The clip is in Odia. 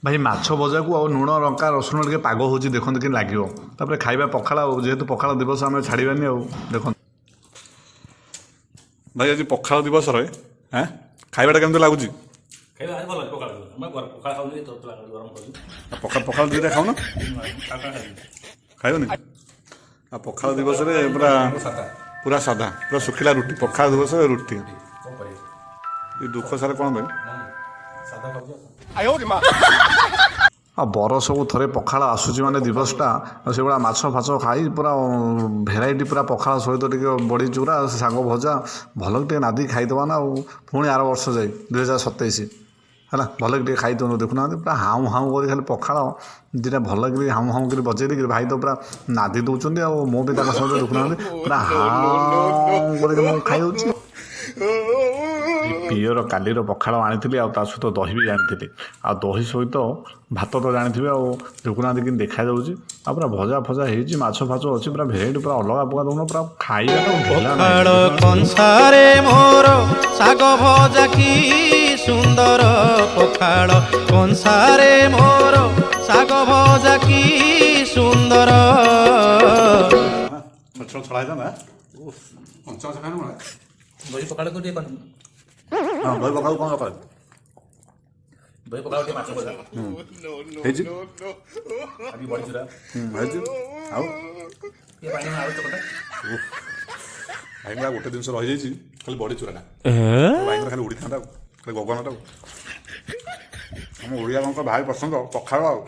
ଭାଇ, ମାଛ ଭଜାକୁ ଆଉ ଲୁଣ, ଲଙ୍କା, ରସୁଣ ଟିକେ ପାଗ ହେଉଛି, ଦେଖନ୍ତୁ କେମିତି ଲାଗିବ। ତାପରେ ଖାଇବା ପଖାଳ। ଆଉ ଯେହେତୁ ପଖାଳ ଦିବସ, ଆମେ ଛାଡ଼ିବାନି। ଆଉ ଦେଖନ୍ତୁ ଭାଇ, ଆଜି ପଖାଳ ଦିବସରେ ଖାଇବାଟା କେମିତି ଲାଗୁଛି? ଖାଇବା ଆଜି ଭଲ ଅଛି। ପଖାଳ ଦିବସ, ଆମେ ପଖାଳ ଖାଉନି, ତତଲା ଗରମ ଖାଉଛୁ। ଆଉ ପଖାଳ, ପଖାଳ ଦୁଇଟା ଖାଉନ? ଖାଇବି। ଖାଇବନି? ଆଉ ପଖାଳ ଦିବସରେ ପୁରା ସାଦା। ପୁରା ସାଧା, ପୁରା ଶୁଖିଲା ରୁଟି। ପଖାଳ ଦିବସରେ ରୁଟି। କ'ଣ କରିବେ? ଏ ଦୁଃଖ ସାରେ କ'ଣ ପାଇଁ? ସାଧା ଖାଉଛୁ। ଆଉ ବରଷକୁ ଥରେ ପଖାଳ ଆସୁଛି, ମାନେ ଦିବସଟା, ଆଉ ସେଭଳିଆ ମାଛ ଫାଛ ଖାଇ ପୁରା ଭେରାଇଟି, ପୁରା ପଖାଳ ସହିତ ଟିକେ ବଡ଼ି ଚୁରା, ଶାଗ ଭଜା, ଭଲକି ଟିକେ ନାଦିକି ଖାଇଦେବା ନା ଆଉ। ପୁଣି ଆର ବର୍ଷ ଯାଇ 2027 ହେଲା, ଭଲକି ଟିକେ ଖାଇ ଦିଅନ୍ତୁ। ଦେଖୁନାହାନ୍ତି, ପୁରା ହାଉଁ ହାଉଁ କରି ଖାଲି ପଖାଳ ଦୁଇଟା ଭଲକିରି ହାଉଁ ହାଉଁ କରି ବଜେଇ ଦେଇକିରି ଭାଇ ତ ପୁରା ନାଦି ଦେଉଛନ୍ତି। ଆଉ ମୁଁ ବି ତାଙ୍କ ସହିତ, ଦେଖୁନାହାନ୍ତି, ପୁରା ହାଉଁ କରିକି ମୁଁ ଖାଇଦେଉଛି। ପିଓର କାଲିର ପଖାଳ ଆଣିଥିଲି ଆଉ ତା ସହିତ ଦହି ବି ଆଣିଥିଲି। ଆଉ ଦହି ସହିତ ଭାତ ତ ଜାଣିଥିବେ। ଆଉ ଦେଖୁନାହାନ୍ତି କେମିତି ଦେଖାଯାଉଛି। ଆଉ ପୁରା ଭଜା ଫଜା ହେଇଛି, ମାଛ ଫାଛ ଅଛି, ପୁରା ଭେରାଇଟି, ପୁରା ଅଲଗା ପ୍ରକାର। ଦେଖୁନ, ପୁରା ଖାଇବା ତ ଢିଲା ନାହିଁ। ପଖାଳ ଦେଖୁନାହାନ୍ତି। କଂସାରେ ମୋର ଶାଗ ଭଜା କି ସୁନ୍ଦର, ପଖାଳ କଂସାରେ ମୋର ଶାଗ ଭଜା କି ସୁନ୍ଦର। ଛୋଟ ଛୋଟ ଛଡ଼ା ହେଇଥାନ୍ତା, କଞ୍ଚା ମାଛ ଖାଇନୁ? ଦହି ପଖାଳକୁ ଟିକେ ହଁ, ଦହି ପଖାଳ କ'ଣ ଦରକାର? ଦହି ପଖାଳ ଟିକେ ମାଛ ଭଜା। ହେଇଛି। ଆଉ ଟିକେ ବଡ଼ି ଚୁରା। ହେଇଛି ଆଉ। ଟିକେ ବାଇଗଣ ଆଳୁ ଚକଟା। ଭାଇଙ୍କର ଗୋଟେ ଜିନିଷ ରହିଯାଇଛି, ଖାଲି ବଡ଼ି ଚୁରାଟା। ଭାଇଙ୍କର ଖାଲି ଉଡ଼ିଥାନ୍ତା ଆଉ ଖାଲି ଗଗନଟା। ଆଉ ଆମ ଓଡ଼ିଆଙ୍କ ଭାରି ପସନ୍ଦ ପଖାଳ ଆଉ